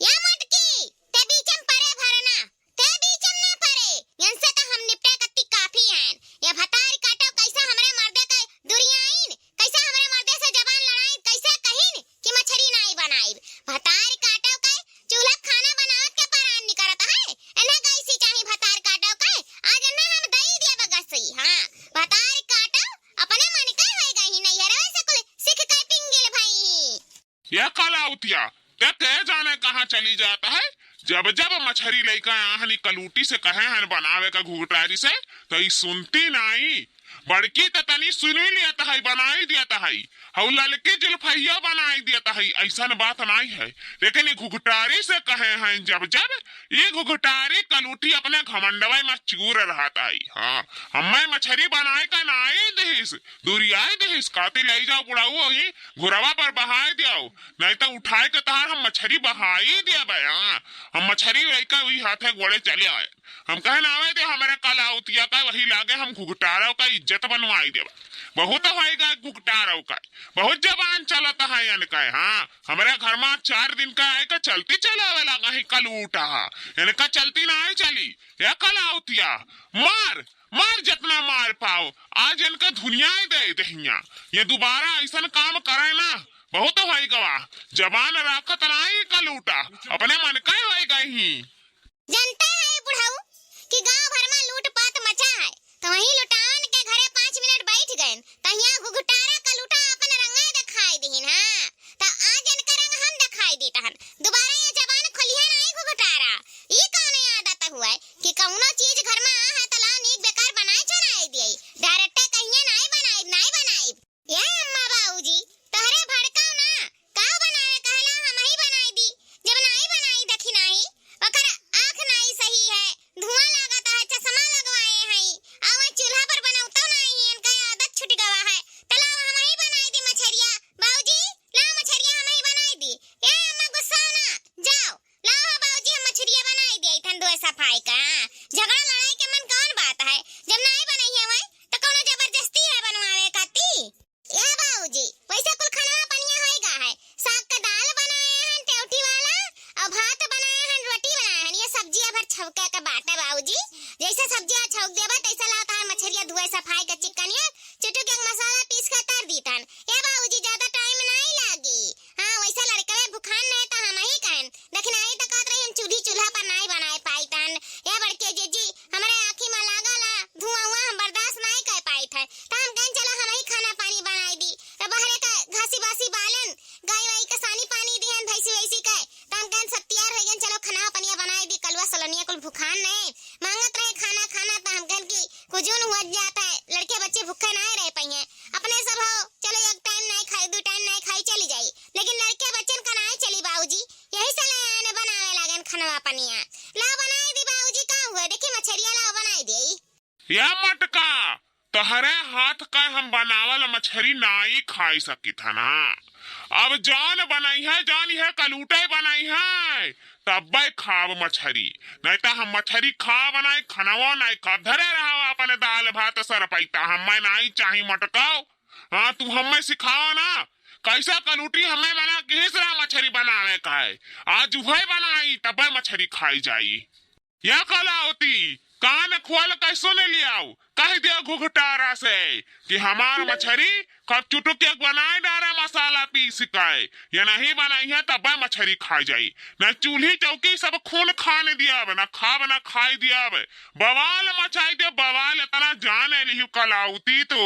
या मोटकी, ते बीचम परे भरना, ते बीचम ना परे, यनसे त हम निपटे कत्ती काफी हन। या भतार काटो कैसे हमरे मर्दे के दुरियाइन, कैसे हमरे मर्दे से जबान लड़ाइन, कैसे कहिन कि मछरी नाई बनाइब। भतार काटो के चूल्हा खाना बनावत के परान निकरत है, एन्हे गैसी चाही भतार काटो के, आज एन्हे हम दई दिया बगसी। हाँ, भतार काटो अपने मन के होई गई, नैहरवे से कुल सीख के पिंगिल भई। या कलाउतिया, ते के जाने कहाँ चली जात है? जब जब मछरी लइका आहनी कलूटी से कहे हन बनावे का घुघटारी से, तो ई सुनती नाई। बड़की त तनी सुनी लियत है, बनाई दियत है, हऊ ललकी जुल्फैया बनाई दियत है, ऐसन बात नाई है। लेकिन ई घुघटारी से कहे हन जब जब, ई घुघटारी कलूटी अपने घमंडवे मा चूर रहत है। हाँ, हम्मे मछरी बनाए का नाई दिहिस, दुरियाई दिहिस, कहती ले जाओ बुढ़ऊ, वही घुरवा पर बहाई दियो, नहीं तो उठाए के तहार हम मछरी बहाई दिया बया। हम मछरी लइका वही हाथे गोड़े चले आए। हम कहे ना आवे दे हमरे कलाउतिया का, वही लागे हम घुघटारव का इज्जत बनवाई देबा। बहुत होइगा घुघटारव का, बहुत जबान चलत है इनका। हाँ, हमरे घर मा चार दिन का आए का चलती चलावे लागा है कलूटा। इनका चलती नाई चली। या कलाउतिया, मार, मार जितना मार पाओ, आज इनका धुनियाई दे दहिया। ये दोबारा ऐसन काम करे ना, बहुत होई गवा। जबान राखत नाई कलूटा, अपने मन का होई गई ही। जनते है बुढ़ऊ कि गांव भर मा लूटपाट मचा है, तो वही लुटावन के घरे पाँच मिनट बैठ गए, तो यहाँ घुघटारा कलूटा अपन रंगा दिखाई दिहिन। हाँ, तो आज इनका रंग हम दिखाई देता हन। दोबारा ये जबान खोलिहे नाई घुघटारा। ई कौन आदत हुआ है कि कौनो चीज घर मा आ है तो लाओ नीक बेकार बनाए चुनाए दिए। डायरेक्टे कहिए नाई बनाइब, नाई बनाइब। ए अम्मा बाबूजी, तोहरे भड़काओ ना, का बनावे कहला हम ही बनाई दी। जब नाई बनाई देखी नाई, ओकर आँख नाई सही है, धुआं लागत है, चश्मा तन। ए बाबूजी, ज्यादा टाइम नाई लागी। हाँ, वैसे लड़कवे भुखान नहीं तो हम ही कहन। देखिन, आई तो कहत रही, हम चूल्ही चूल्हा पर नाई बनाए पाई तन। ए बड़के जीजी, हमरे आँखी में लागल आ धुआं हुआ, हम बर्दाश्त नाई कर पाई थे। तो हम कहन, चलो हम ही खाना पानी बनाई दी। तो बहरे का घासी बासी बालन, गाय वाई का सानी पानी दिहन, भैंसी वैसी के। तो हम कहन, सब तैयार हो गए, चलो खाना पनिया बनाई दी। कलुआ सलोनिया कुल भुखान नहीं, मांगत रहे खाना खाना। तो हम कहन कि कुजून हुआ जाता है, लड़के बच्चे भूखे ना रह पाइए। अपने सब हो, चलो एक टाइम नहीं खाई, दो टाइम नहीं खाई, चली जाई, लेकिन लड़के बच्चन का नहीं चली बाबूजी। यही से ले आने बनावे लागन खनवा पनिया। लाओ बनाई दी बाबूजी, का हुआ? देखी मछरिया लाओ बनाई दी। या मटका, तोहरे हाथ का हम बनावल मछरी नाई खाई सकित है ना। अब जान बनाई है, जान यह कलूटे बनाई है, तब्बे खाब मछरी। नहीं तो हम मछरी खाब नाई, खनवो नाई खाब। धरे रहो अपने दाल भात सरपैता, हमें नाई चाही मटकाओ। हाँ, तू हमें सिखाओ ना, कैसा कलूटी हमें बना, किस रहा मछरी बनावे का है। आज वह बनाई, तब्बे मछरी खाई जाई। या कलावती, कान खोल के सुन लियाओ, कह दिया घुघटारा से कि हमार मछरी कब चुटुक के बनाए डारे मसाला पीस के, ये नहीं बनाई है तब मछरी खाई जाई। न चूल्ही चौकी सब खून खान दियाब, न खाब न खाई दियाब। बवाल मचाई दे बवाल, इतना जाने लिहू कलावती तो।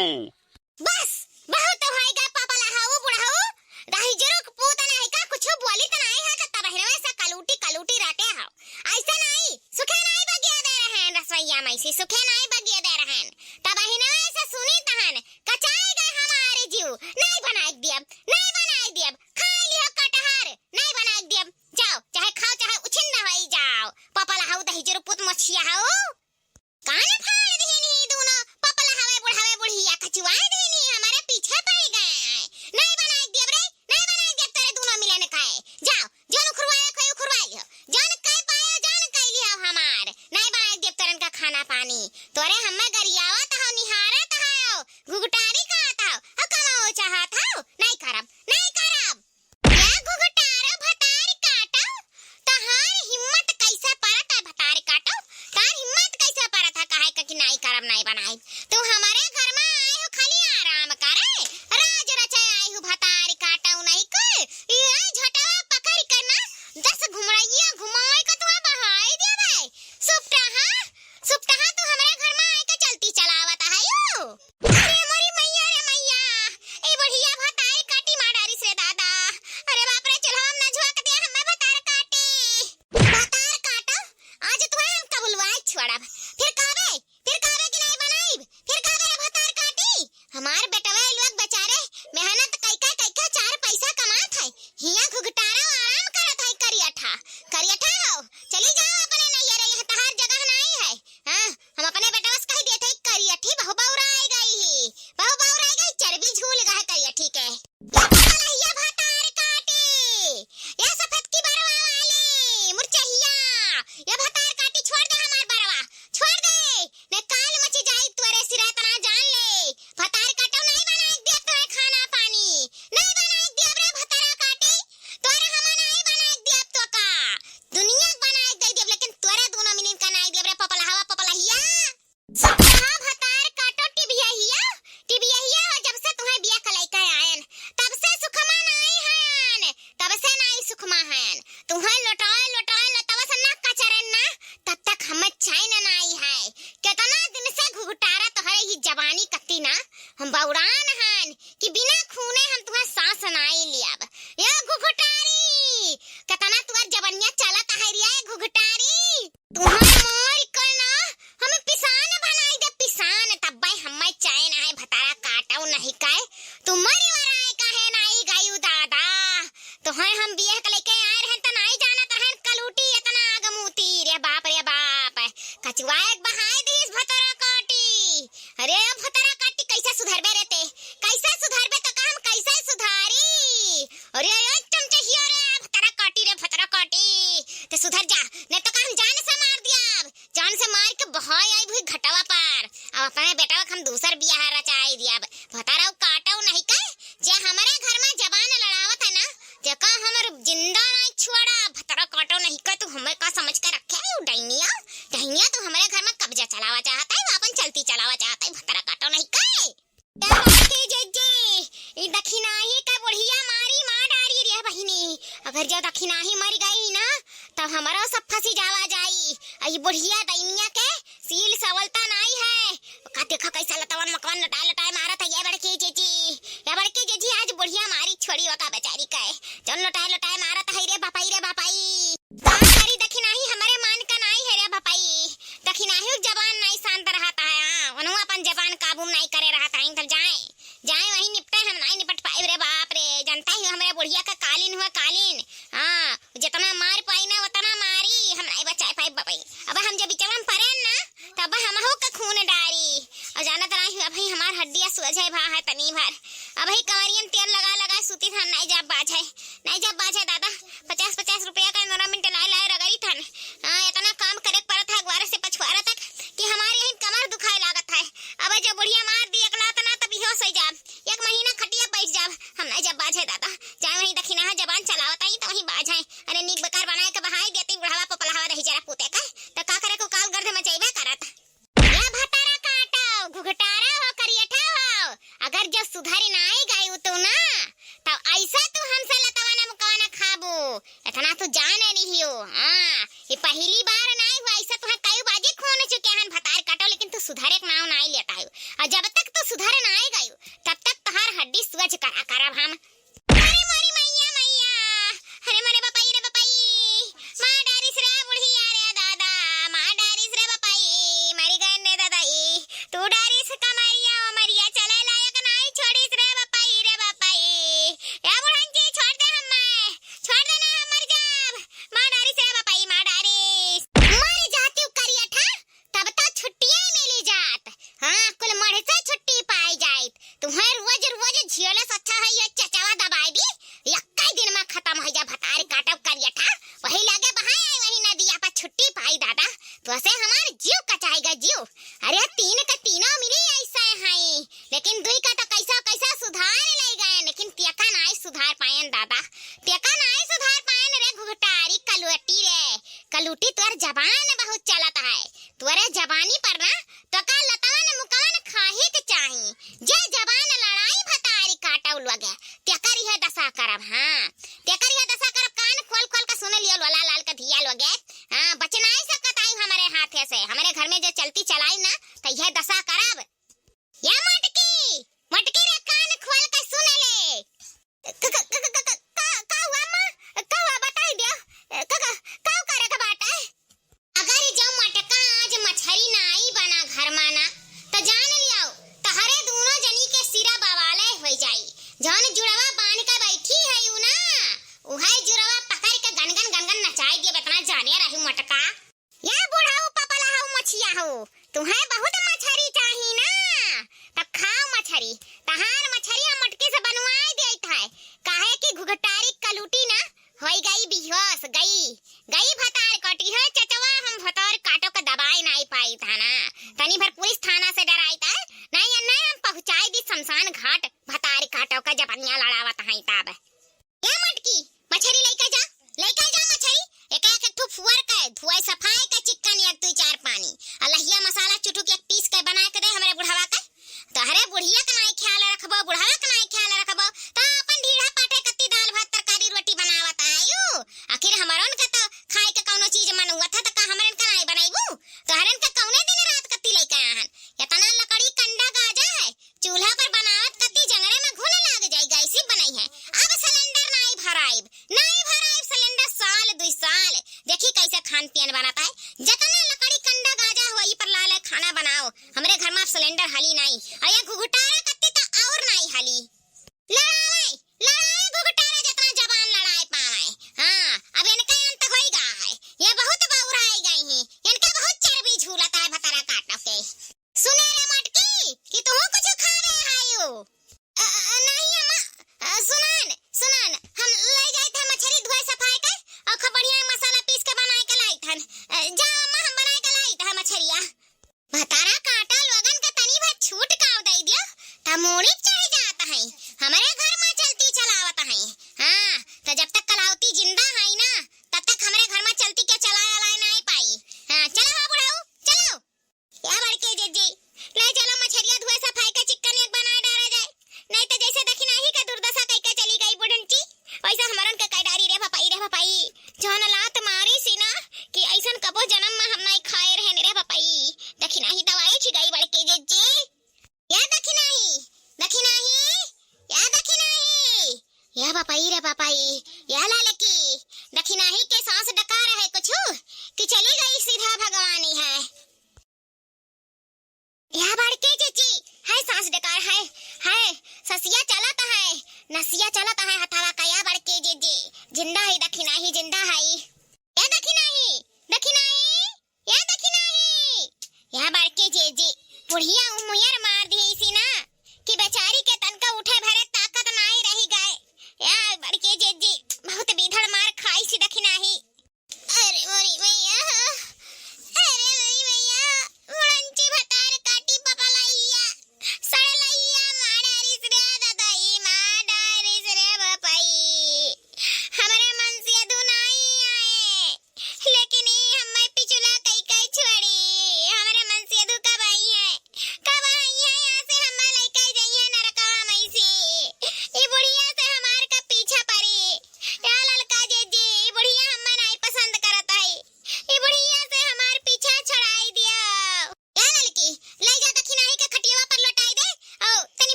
बस, बहुत होइगा पपलहऊ बुढ़ऊ, दहिजरू के पूत नाई का कुछ बोली त नाई है, त तबहिनवे से कलूटी कलूटी रटे हो। ऐसे नाई, सुखे नाई बगिया दे रहे हैं रसोईया में से, सुखे नाई बगिया दे रहे हैं। तबहिनवे से सुनी तहन, कचाए गए हमारे जीव, नाई बनाए दियब, नाई बनाए दियब, खाए लियो कटहर, नाई बनाए दियब, जाओ, चाहे खाओ, चाहे उछिन्न होई जाओ, पपलहऊ दहिजरू पूत मछिया हऊ। कान फाड़ देहनी दूनो, पपलहवे बुढ़वे बुढ़िया कचुआए देहनी, हमारे पीछे पड़ गए। नहीं बनाए देब रे, नहीं बनाए देब तोरे दूनो मिलन का है। जाओ, जौन उखरवाए कोई उखरवाए लियो, जौन कह पाए जौन कह लियो हमार। नहीं बनाए देब तोरन का खाना पानी। तोरे हम्मे गरियावत हो, निहारत हो, घुघटारी कहत हो, और कमाओ चाहत हो, नहीं करब, नहीं करब। या घुघटारो भतार काटो, तहार हिम्मत कैसे परत है भतार काटो? तहार हिम्मत कैसे परत है कहे के कि नाई करब, नाई बनाई? तू हमारे घर में आए हो खाली आराम करे, राज रचे आए हो भतार काटो नहीं के। ये झटवा पकड़ के ना दस घुमड़ैया घुमाए के तू बहाई देबे। सुपटहा, सुपटहा तू हमारे घर में आए के चलती चलावत है यू। अरे मोरी मैया रे मैया, ए बुढ़िया भतार काटी मार डारिस रे दादा। अरे बाप रे, चूल्हा में ना झोंक दिया हमें भतार काटी। भतार काटो, आज तुम्हें हम कबुलवाए छोड़ब। फिर कहबे, फिर कहबे कि नहीं बनाइब, फिर कहबे रे भतार काटी। हमार बेटवे लोग बेचारे मेहनत कइका कइका चार पैसा कमात है, हियां घुघटारा आराम करत है। करियठा, करियठा हो, चली जाओ अपने नैहरे, यहाँ तहार जगह नहीं है। हाँ, हम अपने बेटवा से कह दिए थे, करियठी बहु बौराई गई ही, बहु बौराई गई, चर्बी झूल गए करियठी के। या पपलहिया भतार काटी, या सफेद की बरवा वाली, मुरचहिया, या भतार काटी, छोड़ दे हमार बरवा, छोड़ दे, ने काल मची जाई तोरे सिरा तना जान ले, भतार काटो नहीं बनाए दिया तोरे खाना पानी, नहीं बनाए दिया रे भतारा काटी, तोरे हम नहीं बनाए दिया तो का, दुनिया के बनाए दे दिया, लेकिन तोरे दोनों मिलिन का नहीं दिया रे पपलहवा पपलहिया। सुखा भतार काटो टिबियहिया, टिबियहिया हो, जब से तुम्हें बिया कलाई का आयन, तब से सुखमा नाई हयन, तब से नाई सुखमा हयन। तुम्हें लोटाए लोटाए लतवा से ना कचरन ना, तब तक हमें चैन नाई है। कितना दिन से घुघटारा तोहरे ही जवानी कत्ती ना, हम बौरान हन कि बिना खूने हम तुम्हें सांस नाई लियब। ये घुघटारी, कितना तुम्हार जवनिया चलत है रे घुघटारी। तुहार मार के ना, हमें पिसान बनाई दे, पिसान, तब्बे हमें चैन आए, भतारा काटो नहीं काए, तू मरी वराए काहे नाई गयू दादा, तोहर हम बियाह के लेके आए रहन त नाई जानत रहन, कलूटी इतना आग मूती, रे बाप, रे बाप, कचुआ एक बहाए दीस भतारा काटी, अरे भतारा काटी कैसे सुधरबे रे ते, कैसे सुधरबे तो का हम कैसे सुधारी, अरे, अरे, चमचहिया रे, भतारा काटी रे, भतारा काटी, ते सुधर जा, नहीं तो का हम जान से मार दिया, जान से मार के बहाई आई हुई घटवा पर। अब अपने बेटवा के हम दूसर बियाह रचाई दिया। अब भतारा काटो नहीं के, जे हमारे घर में जबान लड़ावत है ना, जेका हमर जिंदा नहीं छोड़ा, भतारा काटो नहीं के, तू हमें का समझ के रखे है, डाइनिया, डाइनिया, तू हमारे घर में कब्जा चलावा चाहता है, अपन चलती चलावा चाहता है, भतारा काटो नहीं के। ए बड़की जीजी, जब दखिनाही मरि गई ना, तब हमरो सब फँसी जावा जाई। अ ई बुढ़िया दइनिया के सील सवलता नाई है। का देखा कैसा लतवन मकवन लटाए लटाए मारत है ये बड़की जीजी। ये बड़की जीजी आज बुढ़िया मारी छोड़ी ओका बेचारी के। जौन लटाए लटाए मारत है रे बापाई, रे बापाई। का करी दखिनाही हमरे मान का नाई है रे बापाई। दखिनाही जबान नाई शांत रहत है, हाँ, उन्हों अपन जबान काबू में नाई करे रहत है, तब जाए। जाए वहीं निपटे, हम नाई निपट पाइब रे बाप रे। जनता ही हमरे बुढ़िया का कालीन हुआ कालीन। हाँ, जितना मार पाई ना उतना मारी, हम नाई बचाए पाइब बबई। अब हम जब बिचवा में परेन ना, तब हमहू का खून डारी। अउर जानत नाई हुआ भाई हमार हड्डिया सोझे भा है तनी भर। अबही कंवरियन तेल लगा लगा सूती था, नाई जब बाझे, नाई जब बाझे दादा। पचास पचास रुपया का environment लाए लाए रगड़ी थन। हाँ, इतना काम करे के पड़त है, ग्वारे से पछुआरा तक, कि हमारे यहीं कमर दुखाए लागत है। अब जब बुढ़िया मार दी एक लात ना, तब बेहोश हो जाब, एक महीना खटिया बैठ जाब। हम नाई जब बाझे दादा, चाहे वहीं दखिनाहा जबान चलावत आई तो वहीं बाझे। अरे नीक बेकार बनाए के बहाई देती बुढ़ावा पपलहावा रही जरा पूते का, तो का करे को काल गर्द मचैबे करत। या भतारा काटो, घुघटारा हो, करियठा हो, अगर जो सुधर नाई गयू तू ना, तब ऐसा तू हमसे लतवा ना मुकवा ना खाबू। इतना तू जाने नहीं हो, हाँ, ये पहली बार नाई हुआ, ऐसा तुहे कई बाजी खून चुके हन भतार काटो, लेकिन तू सुधरे के नाव नाई लेत आयु। और जब तक तू सुधर नाई गयू, तब तक तोहार हड्डी सुअज करा करब हम। अरे मोरी मैया, मैया, अरे मोरे बपई रे बपई, माँ डारिस रे बुढ़िया रे दादा, माँ डारिस रे बपई, मरी गए ने दादा ई, तू डारिस कमरिया, ओ मरिया चले लायक नाई छोड़िस रे बपई रे बपई। ए बुढ़न जी, छोड़ दे हम्मे, छोड़ दे ना, हम मर जाब, माँ डारिस रे बपई, माँ डारिस। मर जा तू करियठा, तब तो छुट्टिये मिली जात। हाँ, कुल मढ़ से छुट्टी पाई जाइत। तुम्हें रोज रोज झियोले से अच्छा है ये चचवा दबाई दी, यक्का दिन में खत्म हो जा भतार काटब करियठा। वही लगे बहाए आई वही नदिया पर छुट्टी पाई दादा, तो से हमार जीव कचाएगा जीव। अरे तीन का तीनों मिली ऐसे हैं, लेकिन दुई का तो कैसा कैसा सुधार ले गए, लेकिन तेका नाई सुधार पायन दादा, तेका नाई सुधार पायन रे घुघटारी कलुटी रे, कलुटी तोर जबान बहुत चलत है। तोरे जबानी पर ना तोका लतवन मुकवन खाही के चाही। जे जबान लड़ाई भतारी काटौ लगे, तेकर इहे दसा करब, हाँ। तेकर इहे दसा करब, कान खोल खोल के सुन लियो लोला लाल के धिया लोगे। हाँ, बच नाई सकत आई हमरे हाथे से। हमरे घर में जे चलती चलाई ना, त इहे दसा करब। या मटकी, मटकी रे कान खोल के सुन ले। क-, क-, का, का हुआ माँ? का हुआ बताई दे। क-, क-, का करे के बाटे? अगर जो मटका आज मछरी नाई बना घर माना, त जान लियो, तहरे दूनो जनी के सिरा बवाले होई जाई। जौन जुड़वा बांध के बैठी है उ ना, उहे जुड़वा पकड़ के गनगन गनगन नचाई दियो, इतना जाने रही मटका। या बुढ़ऊ पपला हऊ मछिया हऊ, तुहे बहुत मछरी चाही ना, तब खाओ मछरी। तहार मछरी हम मटकी से बनवाई देत है, काहे कि घुघटारी कलूटी ना होई गई बिहोश, गई, गई भतार कटी है चचवा, हम भतार काटो के दबाई नाई पाई था ना, तनी भर पुलिस थाना से डराई था, नहीं, नहीं हम पहुँचाई दी शमशान घाट, भतार काटो के जबनिया लड़ावत हैं तब। ए मटकी, मछरी लइके जा, लइके जा मछरी। एक एक ठो फुअर के, धुआई सफाई के चिक्कन एक दुई चार पानी। आ लहिया मसाला चुटुक एक पीस के बना के दे हमरे बुढ़वा के। तहरे बुढ़िया के नाई ख्याल रखबो, बुढ़वा के नाई ख्याल रखबो, त अपन ढीढ़ा पाटे कत्ती दाल भात तरकारी रोटी बनावत आयु। आखिर हमरन के त खाए के कौनो चीज मन हुआ था, त का हमरन के नाई बनैबू? तहरन के कौने दिन रात कत्ती लइके आहन? इतना लकड़ी कंडा गाजा है, चूल्हा पर बनावत कत्ती जंगरे में घुन लाग जाई, गैसी बनई है। अब से या बापाई रे बापाई, या ललकी, दखिनाही के सास डकार है कुछु कि चली गई सीधा भगवानी है? या बड़के जीजी, है सास डकार है, है, ससिया चलत है, नसिया चलत है हथवा का, या बड़के जीजी, जिंदा है दखिनाही, जिंदा है।